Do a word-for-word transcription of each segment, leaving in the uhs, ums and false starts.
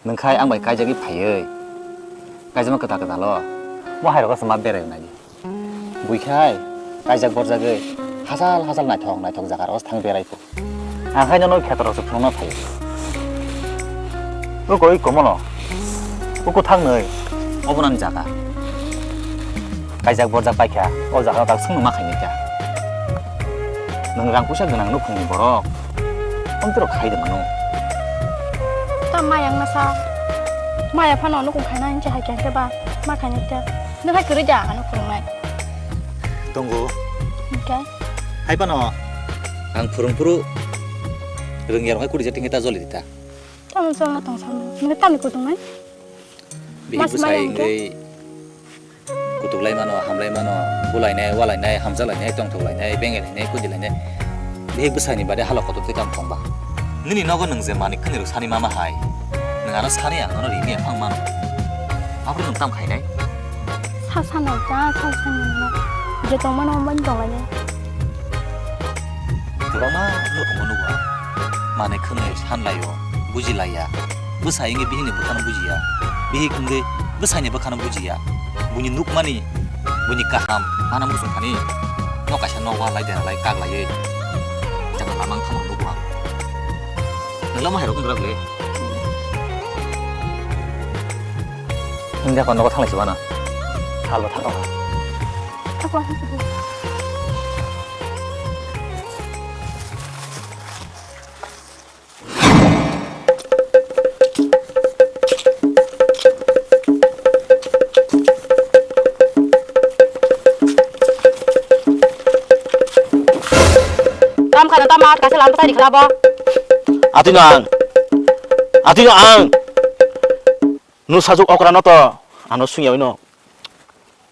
Nwng khai ang bai kaijagwi phaiwi, kaijama kwtal kwtal o, mo hai rogo se ma berai nai. Bui khai kaijak borjagwi hachal hachal naithok naithok jaga rogo se thang berai kho. Ang khai nono kheto rok se phunukna phaiwi. O koi komono, o kwthang nwi, obo nang jaga. Kaijak borjak paikha, o jaga tak swngno ma khainai kha. Nwng rang puisa gwnang nukhungni borok, omtwrok khai de mano. Ta maya wngna sa, maya phano nukhung khaina hinwi hai khe ba ma khainai kha. Nwng hai kwrwi da ano phwrwngnai. Tongo. Hwnkhe? Hai phano ang phwrwng phuru rwngya rok hai kuri jatwi khe ta joli di ta. Tamo jolna tong sa nwng tamni kutung nai. Bihik bwsai wngwi kutuk lai mano, hamlai mano, bulainai, walainai, hamjalainai, tongthok lainai, bengai lainai, kudi lainai. Bihik bwsaini bade halok kotor twi tamo tongba. Nini nogo nwng je manik khani rok sani mama hai. Nwng ano sani ang nono rini aphang mano. Aphuru nwng tam khainai? Sa sanai ta, sa sanai no. Je tong mano mani tong lainai. Kwbangma nukhungo nugo ang. Manwi khwnwi sanlaio, bujilaiya. Bwsai wngwi bihikni bwkhano bujiya. Bihik wngwi bwsaini bwkhano bujiya. Buini nukmani, buini kaham, mana muchung thani. No kaisa no walai deralai kaklaiwi. Jana lama wngkha nugo ang. Nwng lama hai rok wngkha le. Wngya kon nogo thanglai sibana. Salbo thangkha. Tam khana tam mat kaisa lam bwtai rikha bo. Atino ang. Atino ang. Nwsajwk okra no to ano sungya ino.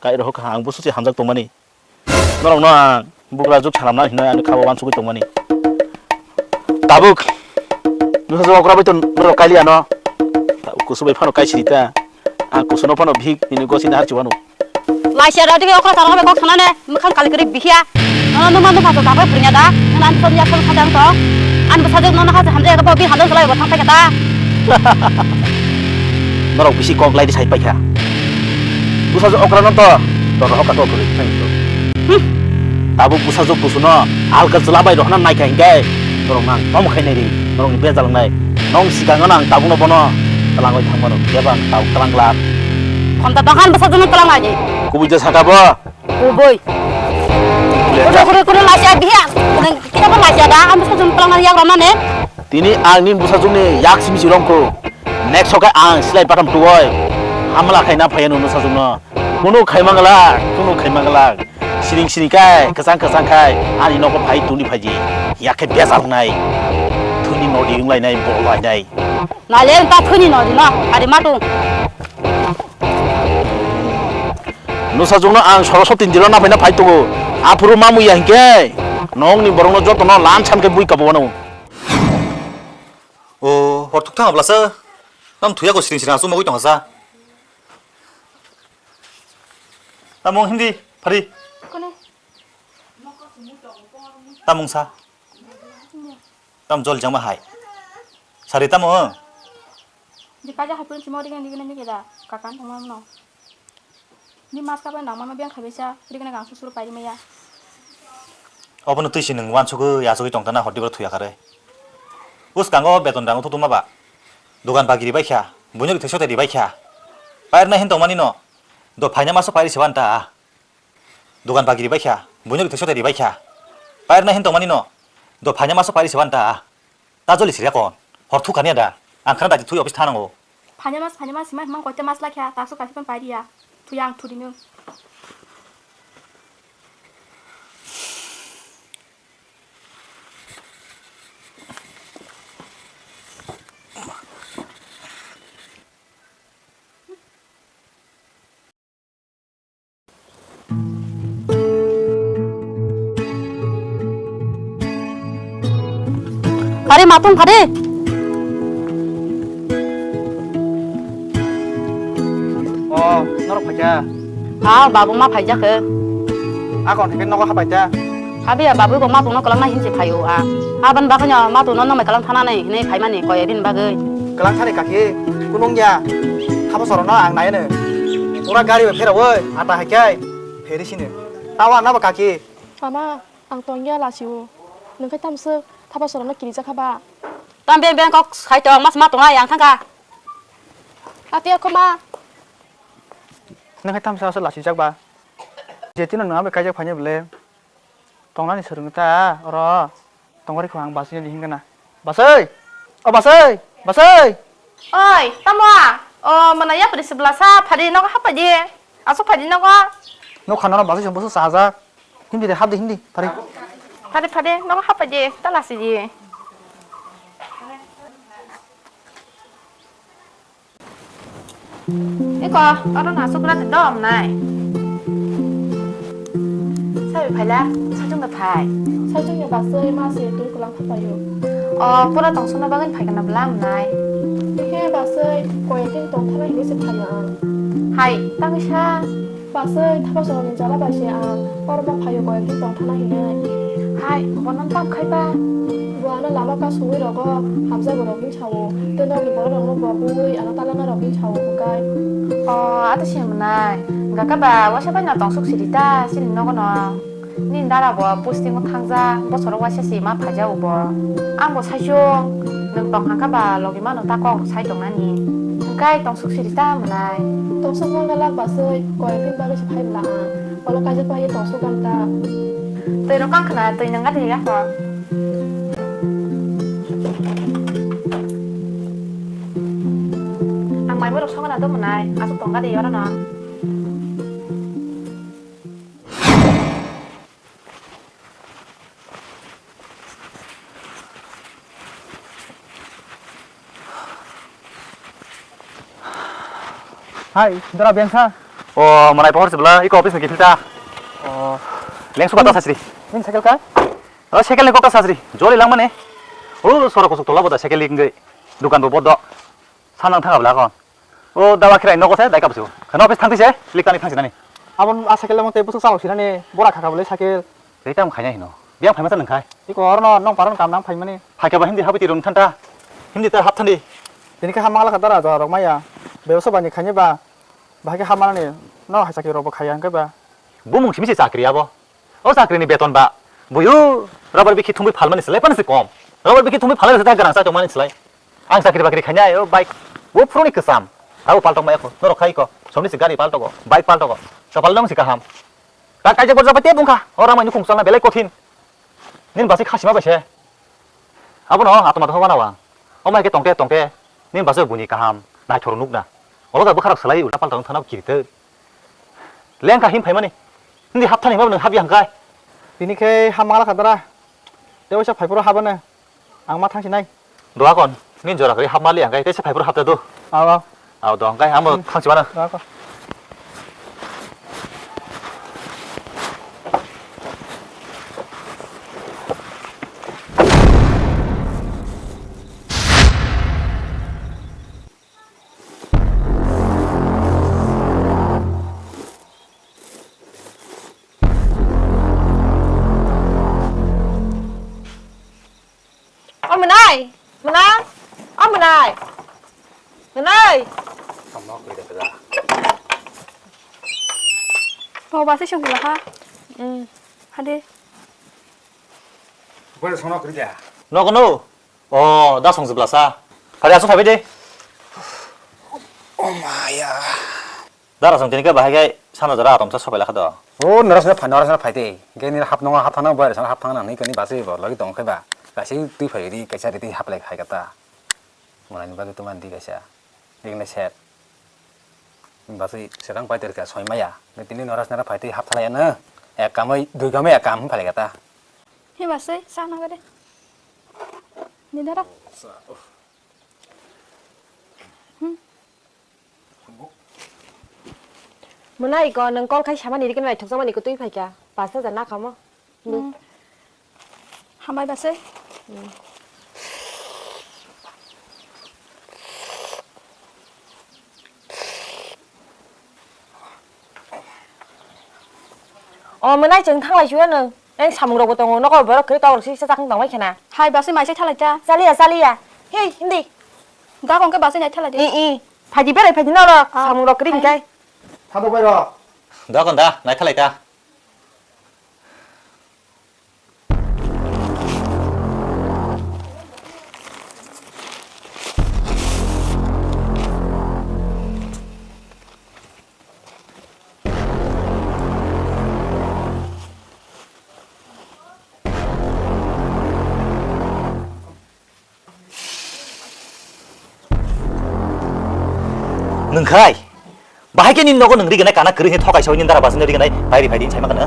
Kai rohok ang busu se hamjak tongmani. Norokno ang bugra juk sanamna hinwi ani khabo wansugwi tongmani. Tabuk nwsajwk okra bai to norok kailiya no. Tabuk kusu bai phano kaisiri ta. Ang kusuno phano bihik nini gosini harchi wano. Laisiya rok twi okra chara bai kok sanane mwkhang kali kwrwi bihia. Nono numa numa to dabai phwrwngya da? Nono ani somya phone khajan to. Ani bwsajwk nono haje hamjak bo bi halo jolai bo thang paikha ta. Norok bisi kok lai di sai paikha. Bwsajwk okra no to doro hoka to kwrwi phai to. Hmm. Tabuk bwsajwk kusuno alka jwla bai rohna naikha hinkhe norok nang tom khainai ri, norok ni bejal wngnai. Nong sikango nang tabukno bono twlangwi thangmano, kebang tabuk twlang glak. Khonta dongkhan bwsajwkno twlang lai di. Kubui je saka bo. Kubui. Kudu, kudu, kudu lasia biya. Nang kita pun lasia da, ang bwsajwkno twlang lai yak romna ne. Tini ang nini bwsajwkni yak simi si rongkho. Next sokai ang slide batham tuwai. Hamla khaina phaiya nini bwsajwkno. Kunu khaima glak, kunu khaima glak. Siring siring kai, kwchang kwchang khai, ani nogo phai tuni phaiji. Yakhe bejal nai. Thuni nodi wng lainai, bol lainai. Nale ta thuni nodi no, ari matu. Nusajwkno ang Soroswati dilo naphaina phai tongo. Aphuru mamu ya hinkhe, nongni borokno jotono lam san khe bui kabo wano. O, hor thuk thang ablasa. Tam thuya ko siring siring asuk mogwi tongsa. Tamo hindi, phari. Kone? Tamung sa. Tam jol jama hai. Sari tamo. Di kaja hai pun simo ringan di gini gini da. Kakan tong mam no. Di mas kapan dang mama biang khabe sa. Ringan gang susur pai maya. Obono twi si nwng wansugwi achugwi tongtana hor dibro thuya kharwi. Bwskango beton rang uthuktwma ba. Dogan bagiri baikha, buino rithik sote ribaikha. Pairna hin tongmani no, do phaina maso pairi se wanta. Dogan bagiri baikha, buino rithik sote ribaikha. Pairna hin tongmani no, do phaina maso pairi se wanta. Ta joli sirya kon, hor thukani ada, ang khana dati thui office thanango. Phaina mas, phaina mas, hima hima koite mas lakha, takso kaisa pan pairiya. Thuya ang thudi no. Ari matung phari. O, norok phaikha? Ha, babu ma phaijakhe. Akon theke nogo habai ta? Habiya babu bo matungno kwlangna hinsi phaio a. Aboni bagwino matungno nangmai kwlang thanani hinwi phaimani koi abini bagwi. Kwlang thani kaki, kunung ya. Thapa sorono ang nai no. Pura gari bai pherawi, ata hai kai. Pheri sini. Tawa nabo kaki. Mama, ang tongya lasi o. Nung khe tamswk thapa sorono kiri jakha ba. Tam beng beng kok sai tong, mas ma tongnai ang thangkha. Ati ako ma. Nung khe tamswk aswk lasi jak ba. Jetino nung abai kaijak phaini bole. Tongnani swrwng ta oro. Tongori kho ang basui ni hingkana. Basui! O basui! Basui! Oi, tamo a? O, mana yapri sibla sa, phadi nogo hapadi. Aswk phadi nogo. Nokha nono basui song bwswk sahajak. Hindi de, hapdi hindi, phari. Phadi, phadi, nogo hapadi, ta lasi di. Eko, oro no aswk bwrati dom nai. Sabi phaila, sajung da phai. Sajung ya basui ma se twi kwlang kha paio. O, pura tongsokna bagwi phai kana bwla mwnai. He basui, koi din tong thana hinwi se phaio ang. Hai, tangwi sa. Basui, thapa soroni jala bai se ang oro bo phaio, koi din tong thana hinwi. Hai, bono tam khai ba. Bo ano lama kasugwi rogo, hamjago rok sao, tei nokni borok rokno bo bui ano talana rok sao hwnkhe. O, ata se mwnai. Hwnkha khe ba waisa bai no tongsuk siri ta chini nogo no. Nini dara bo posting o thangjak, bosoro waisa se ma phaijago bo. Ang bo saichung, nwng tong hwnkha ba logi mano ta kok rok sai tongnani. Hwnkhe tongsuk siri ta mwnai. Tongsuk mangala basui, koi tin bagwi se phai bwla ang. Olo kaijak pai tongsuk ganta. Twi rok kang khna, twi nang gadi ya kho. Ang mai borok songna do mwnai, aswk tong gadi oro no. Hai, dara bengsa. O, manai pohor sibla, iko office ni githita. O. Lengsu kata sasri. Nini cycle ka? O, cycle ni kokta sasri. Joli lang mane. O, soro kusuk tola boda cycle ni ngai. Dukan bo bodo. Sanang thanga bla kon. O, dawa khirai nogo se, dai kapsu. Khana office thangti se, lik tani thangsi nani. Abon a cycle mo te busuk salo sirani, bora khaka bole cycle. Tei tam khaina hino. Biang phaima ta nang khai. Iko orno nong paron kam nang phaimani. Phaika ba hindi habiti run thanta. Hindi ta hap thandi. Tini khe hamang lakha dara jora rok maya. Bebsa bani khaini ba. Bahai khe hamanani no hai chakri rok bo khaya hwnkhe ba. Bumung simi se chakri abo. O chakri ni beton ba. Buyu rubber bikhi thumui phalmani slai pani se kom. Rubber bikhi thumui phalmani se ta ganang sa tongmani slai. Ang chakri bakri khainai o bike. Bo phuruni kwcham. Abo paltok maya kho. Norok khai kho. Somni se gari paltogo. Bike paltogo. Chapal nong se kaham. Ta kaijak borjak bai tei bungkha. O ramai nukhung chalna belai kothin. Nini basai khasima bai se. Abono atoma tongma nang. Omo hai khe tongte tongte nini basai buini kaham naithok nukna. Olo da bwkharok swlai ulta palta wng thana kirite. Lengkha him phaimani. Hindi hapthani himabo nwng hapya hwnkhe. Tini khe hamang lakha dara. Tei waisa phaiphuru habano. Ang ma thangsinai. Doakon, nini jora kwrwi hapma liya hwnkhe teisa phaiphuru hapta do. Aw, aw. Aw, do hwnkhe amo thangsi mano. Doakon. O mwnai, mwnai, o mwnai, mwnai. O ba se song la ha. Hmm. Hade. Bole sono kri dia. Nogo no. O, da song jibla sa. Phari aswk phaibai de. O maya. Dara song tini khe bahai khe sana jora atom sa sopai lakha do. O, norasna phai, norasna phai de. Ge ni hap nonga hap thana bai sana hap thana nang ni kani basi bo lagi tong khe ba. Kaisa twi phai ri, kaisa ri twi hap lai khai kata. Mona ni bagwi tuman di kaisa. Ring le set. Basi serang pai ter ka soi maya. Ge tini norasna phai twi hap thala ya na. Ek kamai, dui kamai ek kam phai kata. He basi sana gade. Ni dara. Hmm. Mwnai ko nwng call khai samani rikno naithok jakmani ko twi phaikha. Paanch hajar na kamo. Hmm. Hambai basi. Hmm. O mwnai chwng thanglai chuya nwng. Eng samung rokbo tongo, nokol borok kwrwi tok rok sisa chakung tongbai khena. Hai basi mai sai thalai ta. Chaliya, chaliya. Hei, hindi. Da kong ke basai nai thalai di. I, i. Phaidi berai phaidi norok. Ah, samung rok kring phai. Kai. Thabo bai rok. Da kong da, nai thalai ta. Nwng khai, bahai khe nini nogo nwng rignai kana kwrwi hwnwi thokai sawi nini dara basino rignai pairi phaidi hinwi saima kano.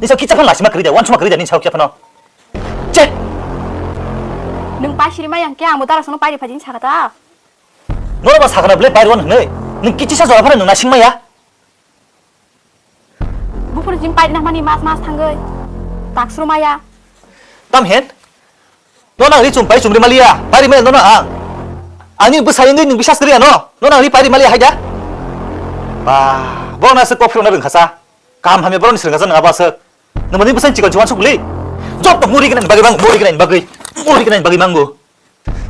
Nini sao kicha phano lasima kwrwi da, wansukma kwrwi da nini sao kicha phano. Che! Nwng pai siri maya hwnkhe ang bo dara sono pairi phaidi hinwi sakha ta? Nono ba sakha na bwle pairi wan hwnwi? Nwng kichisa jora phano nwng nasing maya? Buphuru jim paidi nangmani mas mas thangwi. Taksru maya. Tam hen? Nono ang ri chum pai chumri maliya. Pairi maya nono ang. Ani bwsai wngwi nwng bisas kwrwi ano. Nono ang ri pairi maliya haida. Ba, borok na se kok phirokna rwngkha sa. Kam hamya borok ni swrwngkha sa nwng abo aswk. Nwng mani bwsai chikon chikon sukli. Job to muri gwnani bagwi mang, muri gwnani bagwi. Muri gwnani bagwi mango.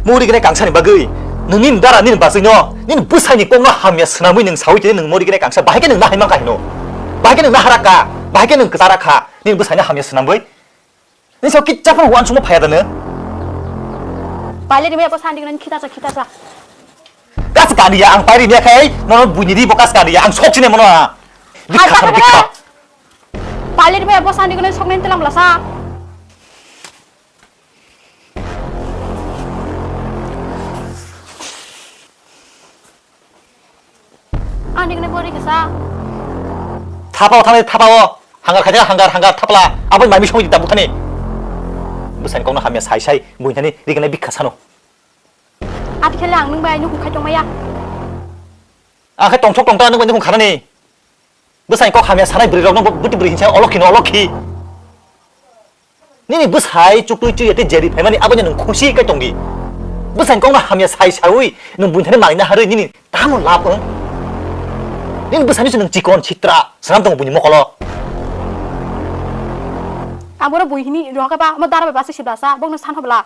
Muri gwnai kangsa ni bagwi, nwng nini dara nini bachwi no, nini bwsai ni kok no hamya swnamwi nwng sawi tini nwng muri gwnai kangsa bahai khe nwng nahai mankha hino. Bahai khe nwng nahara kha, bahai khe nwng kwchara kha, nini bwsai no hamya swnamwi. Nini sao kicha phano wansukma phaiya da nwng? Paile rimai bo sandi gwnai khita cha khita cha. Kas kaniya ang pairi niya khai, nono buini ri bo kas kaniya ang sok sine mono. Bikha Hai, khano bikha. Paile rimai bo sandi gwnai sok nai telam lasa. Ani kene bori kesa. Thapao thani thapao. Hangar khaja hangar hangar thapla. Aboni mami songwi da buthani. Bwsani kokno hamya sai sai buini thani rikene bikha sano. Ati khele ang nung bai nung khai tong maya. Ang khe tongthok tongthok nung bai nung kharani. Bwsai kok hamya sanai bwrwi rokno bo bwtwi bwrwi hinsa olokhi no olokhi. Nini bwsai chuktwi chuya tei jeri phaimani abono nwng khusi kai tongdi. Bwsai kokno hamya sai sawi nwng buini thani manina harwi nini tamo lab wng. Nini bwsai nisi nwng chikon sitra swnam tongo buini mokolo. Aboro bui hini rohokhe ba omo dara bai basa sibasa bokno san hobla.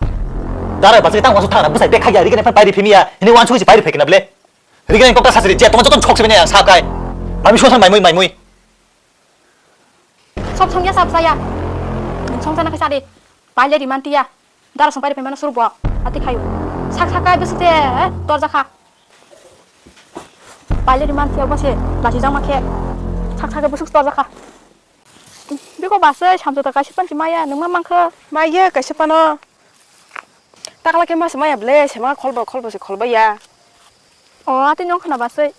Dara bai basa tang wasu thang na bwsai bek khagya rikene phan pairi phimiya hini wansugwi si pairi phaikna ble. Riknai kokta sasiri je tongma joto sok sibini ang sakai. Mami songsan maimui maimui. Sok songya sab saya. Songsan na kisa di. Paile di mantiya. Dara song paile pemana suru bo. Ati khayu. Sak sakai besuk te eh, torja kha. Paile di mantiya bose. Lasi jang makhe. Sak sakai besuk torja kha. Biko basai samjota kaisa panchi maya nungma mangkha. Maya kaisa pano. Takla khe masa maya ble sema kholba kholba se kholba ya. O atwi nong khna basai.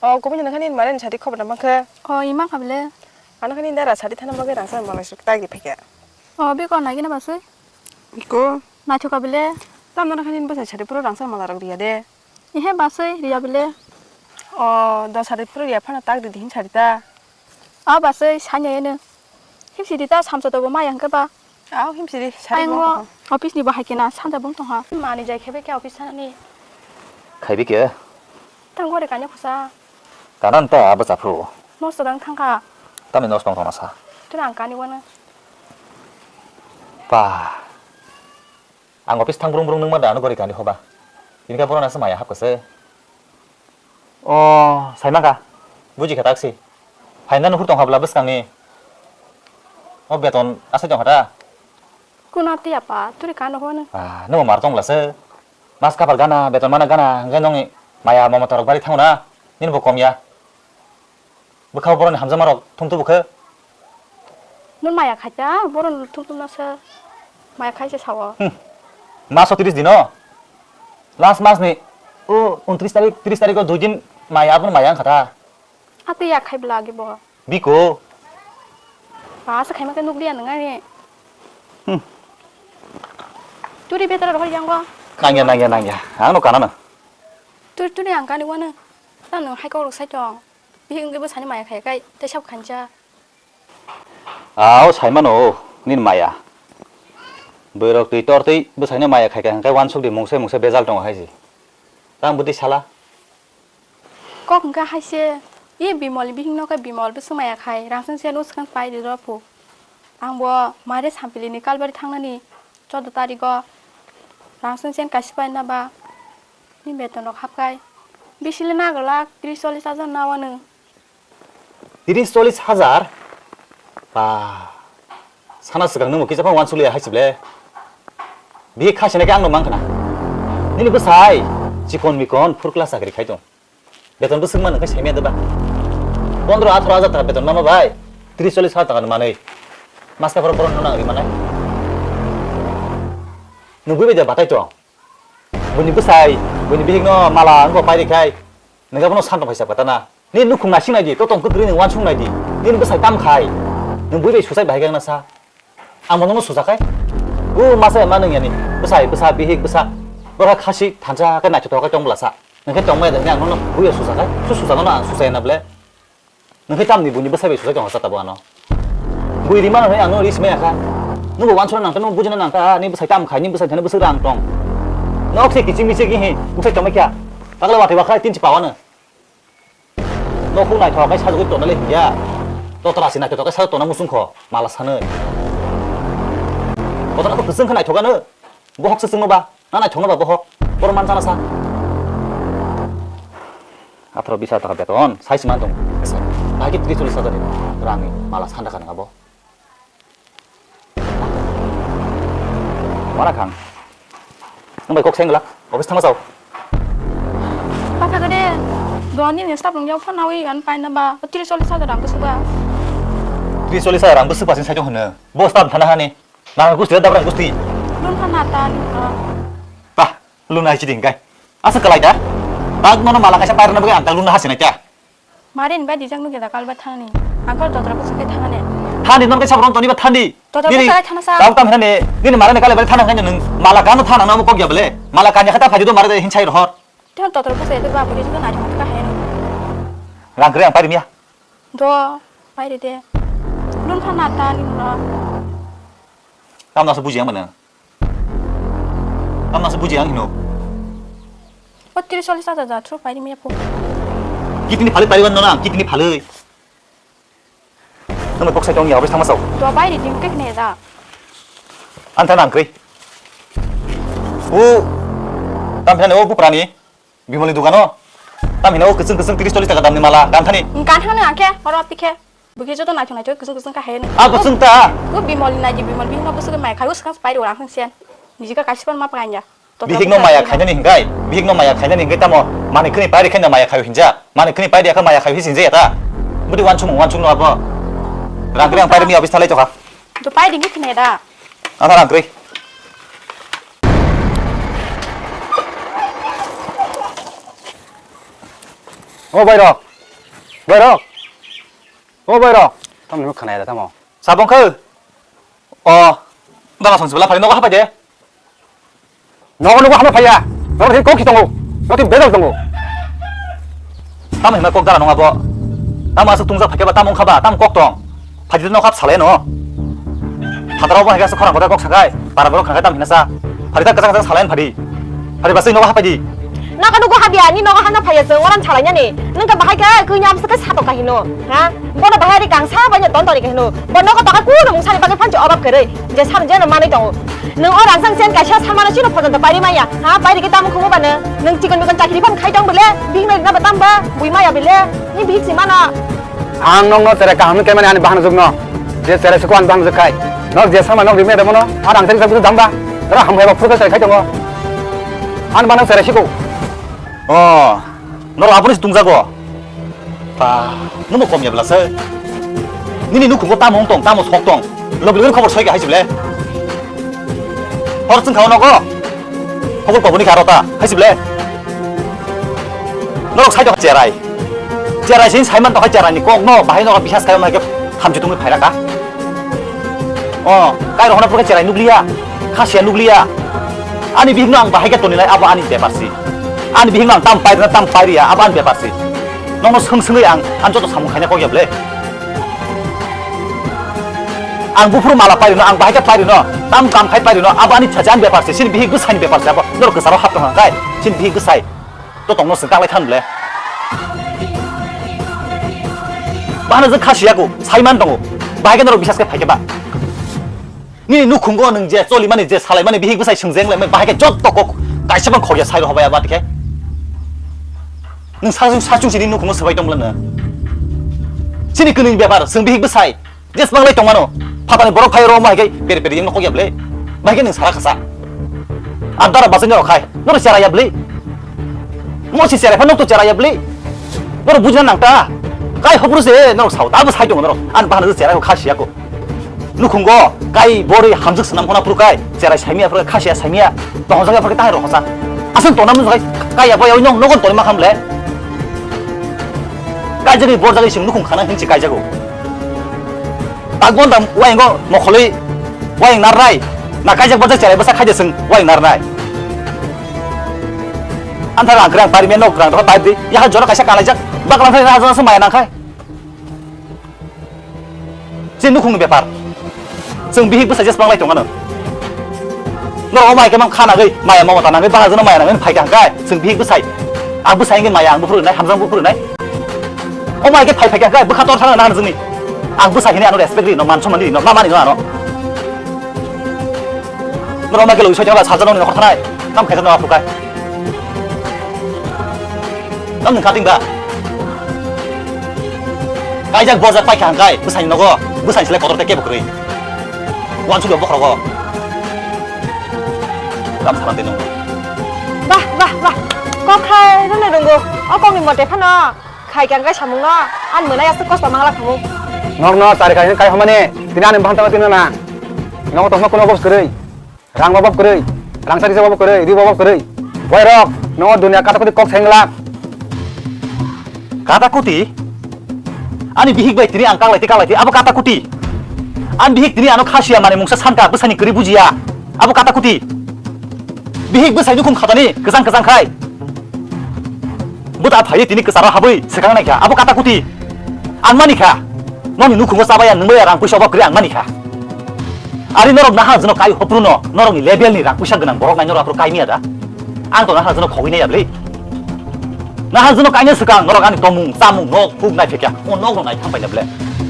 O kubuni nangkha nini mare ni sadi khobor na mangkha. O imang kha ble. Ano khani dara sadi thana bagwi rangsa malai suk tagri phaikha. O biko nai gina basai. Biko. Naithoka ble. Tamno nangkha nini bwsai sadi puro rangsa mala rok riya de. Ehe basai riya bile. O dos hari phuru riya phano tak di dihin sari ta. A basai sanya eno. Himsi di ta samsa tobo maya hwnkhe ba. Au himsi di sari. Ayang bo o office ni bo hai kena sanja bung tongha. Mani jai khebe khe office thani. Khaibi khe? Tang gore kanya khusa. Kanan ta abo chaphu. Nosto dang thangkha. Tami nosto tong thangna sa. Tuna ang kani wana. Pa. Ang office thang brung brung nungma da ano gori kani hoba. Tini khe borok nasa maya hapkha se. O, saimangkha. Buji kha taksi. Phaina nuhur tongkha bwla bwskangni. O beton asai tongkha ta. Kuna tiya pa, turi kano hono. Ah, nungma mar tong bwla se. Mas kapar gana, beton mana gana, hwnkhe nongni maya momotorok bari thango na. Nini bo kom ya. Bwkha boroni hamjakma rok thum tubu khe. Nung maya khaita, boroni thum thum no se maya khai se sao. Hmm. Maso tris dino. Last mas ni o untris tarik, tris tarik o dui din maya, aboni maya wngkha ta. Atwi ya khai bla agi bo. Biko. Ba se khaima khe nuk dia nang ani. Hmm. Turi betra rohor yang bo. Nangya, nangya, nangya. Ano kana na. Turi, turi ang kani wana. Ta nung hai kok rok sai tong. Bihik wngwi bwsani maya khai kai, tei sabo khansa. Ao, saimano, nini maya. Bwrwk twi tor twi bwsaino maya khai kha hwnkhe uansuk di mungsa mungsa bejal tongo hai se. Tang bwtwi sala. Kok hwnkhe hai se, e Bimolni bihikno khe Bimol bwswk maya khai, rang chwng se no swkang pai rw phu. Ang bo mare sampili ni kalbari thangnani. Chordo tarigo rang sung chen kaisa pai na ba Ni beton rok hapkai. Bisi le nago lak tris chollis hajar na wano. Tris chollis hajar? Ba, sana swkang nwng bo kisa phano wansukliya hai se ble. Bihik kha sina khe ang no mang khna. Nini bwsai chikon mikon phurkla chakri khai tong. Beton bwswk mano khe saimaya da ba. Pondro atharo hajar taka beton mama bai. Tris chollis hajar taka manwi. Maska phoro boron no nang ri manai. Nwng bui bai da batai tong. Buini bwsai, buini bihikno mala wngkha pairi khai, nwng abono sanrok hai sa phatana. Nini nukhung naising nai di, to tong kwtwrwi nwng wansuk nai di. Nini bwsai tam khai, nwng bui bai suchai bahai gangna sa. Ang bo nono suchak khai. O masa ma nwng yani, bwsai, bwsa, bihik, bwsa. Borok khasi thansa khe naithotok khe tong bwla sa. Nwng khe tong maya da hwnwi ang nono bui bai suchak khai. Su suchak no ang suchai na ble. Nwng khe tamni buini bwsai bai suchai tong hasa tabuk ano. Bui rima hwnwi ang no ris maya kha. Nwng bo wansukna nang ta, nwng bujina nang ta, ni bwsai tam khai, ni bwsai thani bwswk rang tong. Nok se kiching miching hi, bwsai tong kha. Takle watwi ba khai tin chi pawano. Nok huk naithok khai sajagwi tong le hiya. Totra si naithok khai sajagwi tong musung kho, mala sanwi. Kotor ko kwchwng khe naithok ano. Bohok se chwngno ba, na naithokno ba bohok. Borok man chana sa. Atharo bis hajar taka beton, sai se man tong. Bahai khe tris chollis hajar ni rangni mala sanda ka nang abo. Wara khang. Nwng bai kok seng glak, office thangma chao. Patha gede, doni ni staff rong yau phone nawi an paina ba, tris chollis hajar rang bwswk ba. Tris chollis hajar rang bwswk ba sing sai tong hwno. Bo staff thana hani. Nang gusti da brang gusti. Lun kha na ta ni kha. Bah, lun hai chiding kai. Asa kalai da. Bag nono mala kaisa pairna bagwi ang ta lun hasi nai ta. Marin bai dijak nugi da kal bai thani. Ang kor dotra ko sakai thangane. Thani non kaisa bron toni ba thani. Dotra ko sakai thana sa. Tau tam hinani. Nini mala ni kalai bai thana kan nung mala kano thana namo kok ya bele. Mala kanya khata phadi do mara de hin chai rohor. Tho dotra ko sakai ba buri jiko na thong ka hen. Rang kre ang pairi miya. Do, pairi de. Lun kha na ta ni kha. Tamno asa buji ang mano. Tamno asa buji ang hino. O tris chollis hajar ja thro pairi miya po. Kitini phalwi pairi ban nona, kitini phalwi. Nang bok sai tong ya, obis thangma sao. Do pairi dim kek ne da. Anta nang kri. O, tam hina o buprani. Bimolni dogano tam hino kwchwng kwchwng tris chollis taka damni mala ganthani. Ganthani ang khe oro aphi khe. Bukhe joto naithok naithok kwchwng kwchwng kha haino. A kwchwng ta. Bo Bimolni naidi Bimol bihikno bwswk maya khai o swkang pairi o rang thang sen. Niji kha kaisa phano ma phainja. Bihikno maya khainani hinkai, bihikno maya khainani hinkai tamo manwi khwnwi pairi khaina maya khaio hinja. Manwi khwnwi pairi yakha maya khaio hinja ya ta. Budi wansukmung wansukno abo. Rang kri ang pairi mi office thalai tokha. To pairi ngi khne da. Ana rang kri. O bairok. Bairok. O bairok. Tamni khwnaya da tamo. Sabong khe. O. Dala song sibla phai nogo hapai de. Nogo nogo hama phaiya. Nogo thik kok tongo. Nogo thik bedal tongo. Tamo hima kok dala nonga bo. Tamo asuk tungja phai khe ba tamo wngkha ba tamo kok tong. Phadi no khap salai no. Phataro bo hai khe khorang kotor kok sakai. Para borok khnakai tam hina sa. Phadi ta kachang kachang salai phadi. Phadi basai nogo hapai di. Nogo nogo habya ni nogo hana phaiya se oran salai nani. Nang ka bahai ka kunya amsa ka sato ka hino. Ha? Bono bahai ri kang sa ba nya ton tori ka hino. Bo nogo toka kuno mung sani bagwi phanchi obab kwrwi. Je sar je no manwi tongo. Nung o rang sang sen kaisa samano chino photo da pairi maya. Ha pairi ke tamo khumo bano. Nung chikon mikon chakri phan khai tong bole. Bing nai na ba tam ba. Bui maya bole. Ni bihik si mano. Ang nokno cherai kaham khe mani ani bahan jukno. Je cherai siko ani bahan juk khai. Nok je sama nok rimya demono. Ar ang tari sabu jamba. Ra ham hai ba phuka cherai khai tongo. An banang cherai siko. Oh, noro aboni tungjago. Pa, nungbo kom ya belasa. Nini nukhungo tamo wng tong, tamo sok tong. Logi logi khobor soi ka hai se ble. Hor chwng kha o nogo. Hobor koboni kha rota hai se ble. Norok sai tong cherai. Cherai sin saiman tong hai cherai ni kok no bahai no bisas kayo mai ke thamchi tungwi phaira ka. O, kai rohona pura cherai nukliya. Khasiya nukliya. Ani bihik no ang bahai ke toni lai abo ani bepar si. Ani bihik no ang tam pairi na tam pairiya abo ani bepar si. Nokno swng swngwi ang, ang joto samung khaina kok ya ble. Ang buphuru mala pairino, ang bahai khe pairino, tam kam khai pairino, abo ani chacha ani bepar se, chini bihik bwsai ni bepar se, abo norok kwcharo hap tong kha khe, chini bihik bwsai to tongno swng tanglai than ble. Bahano je khasiya ko, saiman tongo, bahai khe norok bisas khe phai khe ba. Nini nukhungo nwng je cholimani je salaimani bihik bwsai swngjeng lai bahai khe jotto kok kaisa bang khorya sai rw hobai abo ati khe. Nwng sachung sachung chini nukhungo swbai tongmwla nw. Chini kwnwini bepar, chwng bihik bwsai. Jeswk manglai tongmano. Phatani borok phai rw omo hai khe peri peri wngno kok ya bwle. Bahai khe nwng sara khasa. Adara bachai norok khai. Norok chera ya bwle. Mo si chera pha nok to chera ya bwle. Norok bujina nang ta. Kai hopru se norok sao. Abo sai tongo norok. An bahana chera ko khasi ya ko. Nukhungo kai bori hamjwk swnam khona phuru kai cherai saimia phuru khasia saimia tongjaga phuru tahai roksa. Aswk tongna mung kai kai abo yau nyong nogon toni makham le. Kai jagwi bor jagwi sing nukhung khana hinchi kai jago. Tagbon dam waingo mokholwi waing narrai na kai jag bajak cherai bwsa khaide sing waing narnai. Anthar ang krang pari me nok krang dok pai di ya jora kaisa kalai jak baklang khai na jora sumai nang khai. Je nukhungni bepar. Chwng bihik bwsai jeswk manglai tongmano. Norok omo hai khe mang kha nagwi maya mamata nagwi bahai jano maya nagwi phai kha hwnkhe chwng bihik bwsai. Ang bwsai hwnkhe maya ang buphuru nai hamjang buphuru nai. Omo hai khe phai phai kha hwnkhe bwkha tor thangna nang jwngni. Ang bwsai hwnwi ano respect rino man somani rino ma mani no ano. Norok ma kelo wisai jaba sajano ni nokhor thanai. Kam khaisa no aphuru kai. Tam nwng kating ba? Kaijak borjak paikha hwnkhe bwsani nogo, bwsani slai kotor tei kebo kwrwi. Wansukya bokhorogo. Tam salam tei nung. Bah, bah, bah. Kok khai rwna rwngo. O kokni mote phano khai kha hwnkhe samungno ani mwnai aswk kosto manglak samung. Nokno chari khai kai hamani, tini ani bhantama tini na. Nogo tongma kuno bos kwrwi. Rang babab kwrwi, rang sari babab kwrwi, ri babab kwrwi. Boy rok, no dunia kata kuti kok sengla. Kata kuti? Ani bihik bai tini ang kaklai ti kaklai ti, abo kata kuti. Ani bihik tini ano khasia mani mungsa sanka bwsani kwrwi bujiya. Abo kata kuti. Bihik bwsai nukhung khatani kwchang kwchang khai. Buta phaiwi tini kwcharo habwi swkang naikha, abo kata kuti. Ang manikha. Nokni nukhungo chabaya nwngbaya rang puisa obab kwrwi ang manikha. Ari norok naha jeno kai hopruno, norokni level ni rang puisa gwnang borok nai norok aphuru kai miya da? Ang to naha jeno khogwi naiya bwle. Naha jeno kaina swkang norok ani tomung, chamung, nok, phuk nai phekya, o nok rok nai thang paina bwle.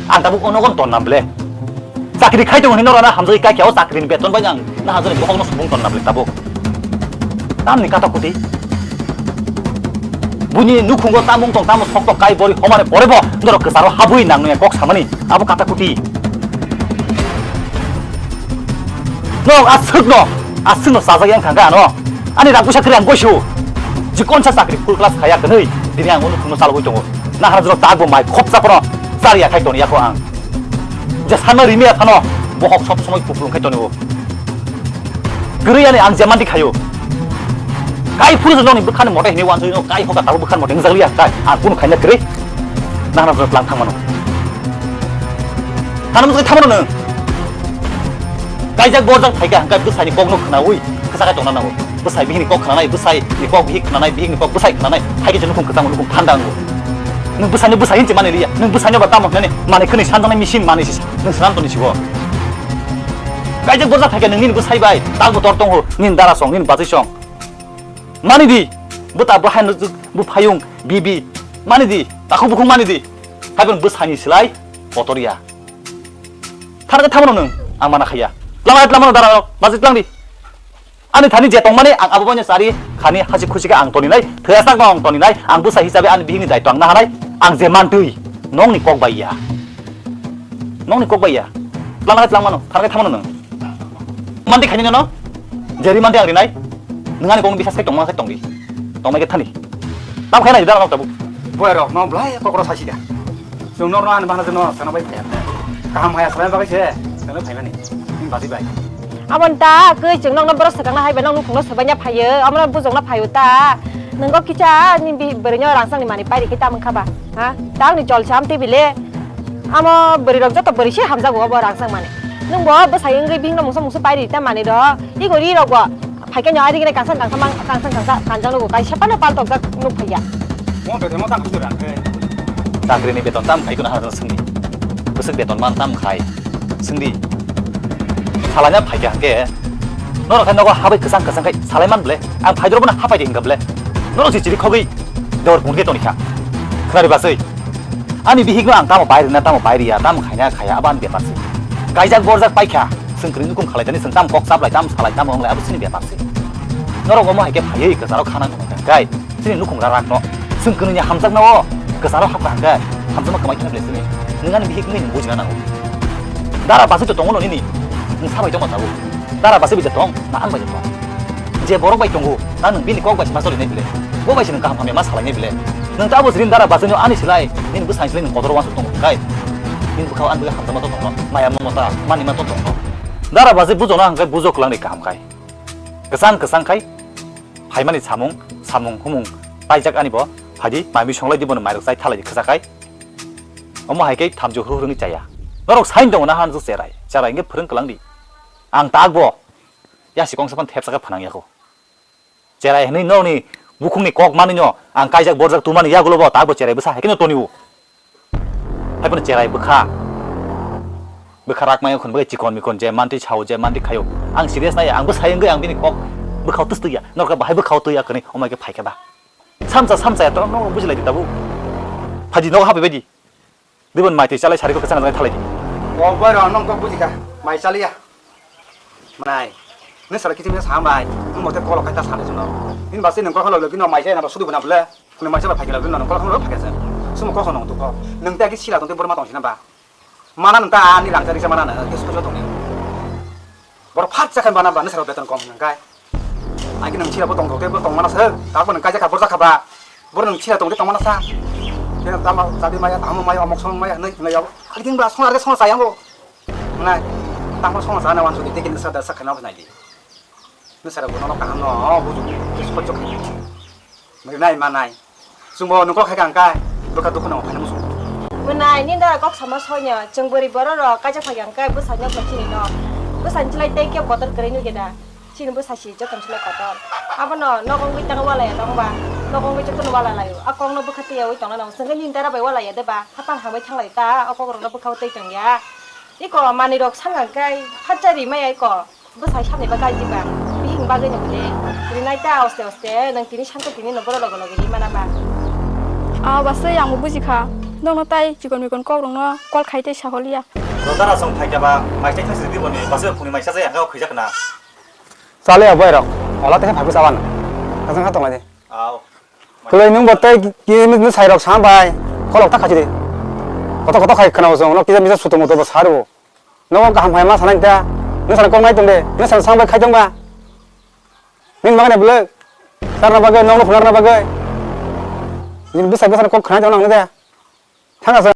Ang tabuk o nogo tonna bwle. Chakri khai tongo hinwi norok na hamjagwi kaikya, o chakri ni beton bai ang naha jeno bokhok no subung tonna bwle tabuk. Tamni kata kuti. Buini nukhungo tamung tong tamo sok tok kai bori homare pore bo norok kwcharo habwi nang nungya kok samani abo kata kuti. Norok aswk no, aswk no chajak yang thangka ano. Ani rang puisa kwrwi ang goisu. Jikonsa chakri full class khaya kwnwi dini ang o nukhungno chalogwi tongo. Nahar jwrok tak bo mai khopsa phano chariya khai toni yakho ang. Je sanma rimiya phano bohok sob somoi kuplung khai tonio. Kwrwi ani ang jemandi khayo. Kai phuru nokni bwkhani mote hinwi wansoi no kai hoka tabuk bwkhani mote wngjakliya kai ang kunu khaina kwrwi. Nahana jwk lang thangmano. Kana mujung thangmano nwng. Kaijak borjak phaikha hwnkhe bwsani kokno khnaui kwchak khai tongna nango. Bwsai bihikni kok khnanai, bwsai ni kok bihik khnanai, bihikni kok bwsai khnanai. Haikhe chwng nukhung kwchangma nukhung thanda wngo. Nwng bwsani bwsai hinwi mani liya. Nwng bwsani ba tamo hwnani manwi khwnwi sanjaknai machine manwi se nwng swnam toni sibo. Kaijak borjak phaikha nwng nini bwsai bai. Takbo tor tongho, nini dara song, nini bachwi song. Mani di. Bwta bwhai no bwphayung bibi. Mani di. Takhuk bukhuk mani di. Haiphano bwsani slai kotor ya. Thar khe thamano nwng. Ang mana khaiya. Tlang ai tlang mano dara rok. Bachwi tlang di. Ani thani je tongmani ang abo bono chari khani hasi khusi khe ang toninai, thwrasak no ang toninai, ang bwsa hisabe ani bihikni daitw ang nahanai, ang je mantwi nokni kok bai ya. Nokni kok bai ya. Tlang hai tlang mano, thar khe thamano nwng. Mantwi khaini nono, je ri mantwi ang rinai, nwng ani kokno bisas khai tongma khai tongdi. Tongmai khe thani. Tam khai nai dara nok tabuk. Boy rok no blai kokro sasi da. Chwng norno ani bahana jeno sana bai phai. Kaham haya salai bagwi se, sana phaimani. Ni badi bai. Aboni ta kwi chwng nokno borok swkangna hai bai nokni phungno swbaina phaio, amro bujokna phaio ta. Nwngo kicha ni bi bwrwino rangchakni manwi pairi khe ta mankha ba? Ha? Ta ni chol sam tei bile. Amo bwrwi rok joto bwrwi se hamjago obo rangchak mani. Nwng bo bwsai wngwi bihikno mungsa mungsa pairi ta manwi rok. Ego ri rok bo. Phaikhe no ari gini kangsa kangsa mang kangsa kangsa kanjang nugo kaisa phano paltokjak nuk phaiya. Mo beton mo tang khusui rang khe. Chakri ni beton tam khai kono hano swngdi. Bwswk beton man tam khai swngdi. Salanya phaikha hwnkhe norok khai nogo habai kwchang kwchang khai salai man ble. Ang phaidoro bono hapai de hwnkha ble. Norok si chiri khogwi dor pungkhe toni kha. Khwnari baswi. Ani bihikno ang tamo bai rwna, tamo bai rwya, tamo khaina khaya, abo ani bepar se. Kaijak borjak paikha, chwng kwrwi nukhung khalai jani, chwng tamo kok chaplai, tamo salai, tamo wnglai, abo chini bepar se. Norok omo hai khe phaiwi kwcharo khana tongo kha, kai, chini nukhung rarak no. Chwng kwnwi ni hamjakna o kwcharo hapkha hwnkhe hamjakma kwmai kheno belai sini. Nwng ani bihik wngwi nwng bujina nango. Dara bachwi to tongo no nini. Nwng sabai tongma tabuk. Dara bachwi bai tong, na ang bai tong. Je borok bai tongo, na nwng bini kok bai se ma choli nai bile. Bo bai se nwng kaham hamya ma salai nai bile. Nwng ta bo siring dara bachwi no ani silai, nini bwsani silai nwng kotor wansuk tongo kai. Nini bwkhao ani bwkhao hamjakma to tongno, maya mamota, mani ma to tongno. Dara bachwi bujo na hwnkhe bujo kwlangni kaham kai. Kwchang kwchang khai. Phaimani samung, samung humung paijak ani bo, phaidi mai mui songlai di bono mairok chai thalai di khwchakai. Omo hai khe thamju hru hru wngwi chaya. Norok sain tongo na han jwk cherai, cherai wngkhe phwrwng kwlang di. Ang tak bo, yasi kongsa phano thepsa khe phanang yako. Cherai hwnwi norokni bukhukni kok manwi no ang kaijak borjak tumani yagulo bo tak bo cherai bwsa hai kheno toni o. Haiphano cherai bwkha. Bwkha rak mayo khun bwkha chikon mikon je manti sao je manti khayo. Ang serious nai ang bwsai wngwi ang bini kok bwkhao twstwi ya. Norok bahai bwkhao twi ya kwrwi omai khe phai khe ba. Samsa samsa ya to no bujilai di tabu. Phaji no habi baidi. Dibon mai twi chalai sari ko kwchang kwchang thalai di. O boy ro nong kok bujikha. Mai chaliya. Manai, nung sara kiching sa bai, nung mote kolo kai ta sa de jono. Nini basi nung kolo logi no mai jai na ba sudu bana bole. Nung mai jai ba phai kala nung kolo kolo phai kasa. Sumo koko nung tu ko. Nung ta ki sila tong te borma tong sina ba. Mana nung ta ni rang jari mana na ke sujo tong ni. Bor phat cha kan bana ba nung sara beton kom nung kai. Ai ki nung sila bo tong te bo tong mana se. Ta bo nung kai ja ka bor ja ka ba. Bor nung sila tong te tong mana sa. Kena tama jadi maya tamu maya omok song maya nei nei ya. Ai ding ba song are song sayang bo. Nai, tamo song sana wan sudi tekin sa da sakana nai di. Nusara bono no kaham no buju. Kis kocok. Mari nai manai. Sumbo nungko khai kang kai. Bwkha dukhu no phai musu. Mwnai ni da kok sama sonya chwng bwrwi borok rok kaisa phai kang kai bwsanya khlai chini no. Bwsani chwlai tei khe kotor kwrwi nugya da. Chini bwsa si jotono chwlai kotor. Abono nogo wngwi tang walai ya tong ba. Nogo wngwi jotono walai laio. A kok no bwkha twi yawi tong nang. Chwng ni dara bai walai ya de ba. Hapang hamwi thang lai ta. O kok rok no bwkha twi tong ya. Iko manwi rok sanga kai phatsa ri maya iko bwsai samni ba gaji ba bihing bagwi no hwle rinai ta oste oste nwng tini santo tini no borok loge loge ri mana ba. A bwsai ang bo buji kha, nokno tai chikon mikon kok rok no call khai tei sa holiya. Rodara song phai kha ba mai tei thang sidi boni bwsai phungni mai sa jai ang khaijak na. Chale ya boy rok, ola tei phai bwsa wan. Kasang ha tong lai de. Au. Kwlai nwng bo tei ki, ki, nwng sai rok sam bai. Kholok ta khachi de. Koto koto khai khna bo song, no kisa misa suto muto bo sar bo. Nogo kaham hai ma sanai ta. Nwng sana kok nai tong de. Nwng sana sang bai khai tong ba. Nwng bagane bwlwk. Sarna bagwi, nokno phunarna bagwi. Nwng bwsa bwsa kok khna tong nang de. Thang asa.